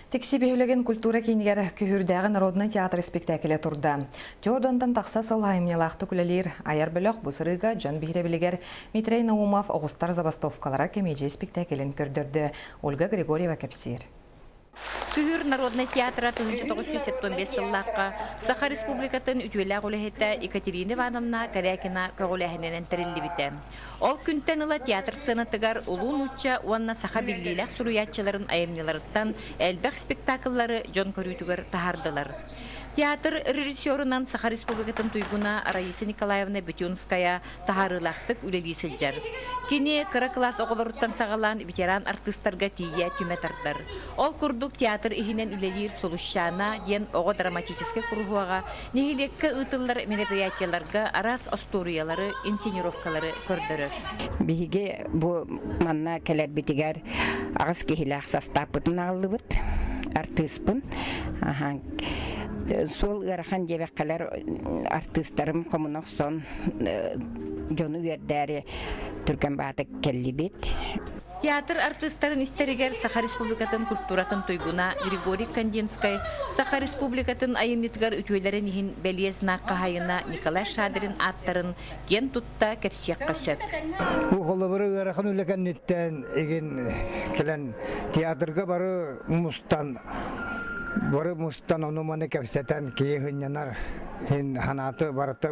Тикси бөһүөлэгин культура киинигэр Күһүүрдээҕи народнай театр испиктээкилэ турда. Теордонтон тахса сыл айымньылаахтык үлэлиир айар бөлөх бу сырыыга дьон биһирэбилигэр Митрей Наумов «Оҕустар забастовкалара» кэмиэдьийэ испиктээкилин көрдөрдө. Ольга Григорьева кэпсиир. Күһүүр народнай театра 1975 сыллаахха Саха Республикатын үтүөлээх үлэһитэ Екатерина Ивановна Корякина көҕүлээһининэн тэриллибитэ. Ол күнтэн ыла театр сценатыгар улуу нуучча уонна саха биллиилээх суруйааччыларын айымньыларыттан элбэх спектакллары дьон көрүүтүгэр таһаардылар. Театр режиссерунан Саха Республикатын туйгуна Раиса Николаевна Бетюнская таһаарыылаахтык үлэлии сылдьар. Кини кыра кылаас оҕолоруттан саҕалаан ветеран артыыстарга тиийэ түмэ тардар. Ол курдук театр иһинэн үлэлиир Сулусчаана диэн оҕо драматическай куруһуога Нэһилиэккэ ыытыллар мероприятиеларга араас остуоруйалары, инсценировкалары көрдөрөр. Биһиги бу манна кэлэрбитигэр аҕыс киһилээх састааппытын аҕаллыбыт. Артыыспын. Суол ыарахан диэбэккэлэр артыыстарым хомуна охсон дьону үөрдээри түргэн баатык кэллибит. Театр артыыстарын истэригэр Саха Республикатын культуратын туйгуна Григорий Кандинскай, Саха Республикатын айымньытыгар үтүөлэрин иһин бэлиэ знак хаһаайына Николай Шадрин ааттарын киэн тутта кэпсиэххэ сөп. Бу холобура ыарахан үлэ кэнниттэн игин кэлэн театрга бары мустан бары мустан ону-маны кэпсэтэн киһи сынньанар хин ханааты барыта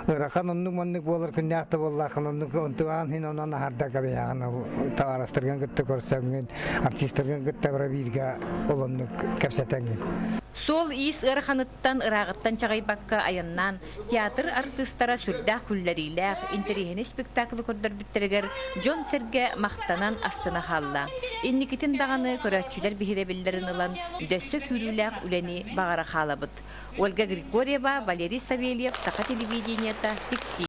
ыарахан оннук-маннык буолар күннээх да буоллааххын оннук онтугаан хин онон аһарда кэбиһэҕин табаарыстаргын кытта көрсөҥҥүн артистаргын кытта бара бииргэ олоннук кэпсэтэҥҥин. Суол-иис ыараханыттан ырааҕыттан чаҕыйбакка айаннаан театр артыыстара сүрдээх күллэриилээх, интэриэһинэй спектаклы көрдөрбүттэригэр дьон-сэргэ махтанан астына хаалла. Инникитин даҕаны көрөөччүлэр биһирэбиллэрин ылан, дөссө күүрүүлээх үлэни баҕара хаалабыт. Ольга Григорьева, Валерий Савельев, Саха телевидениета, Тиксии.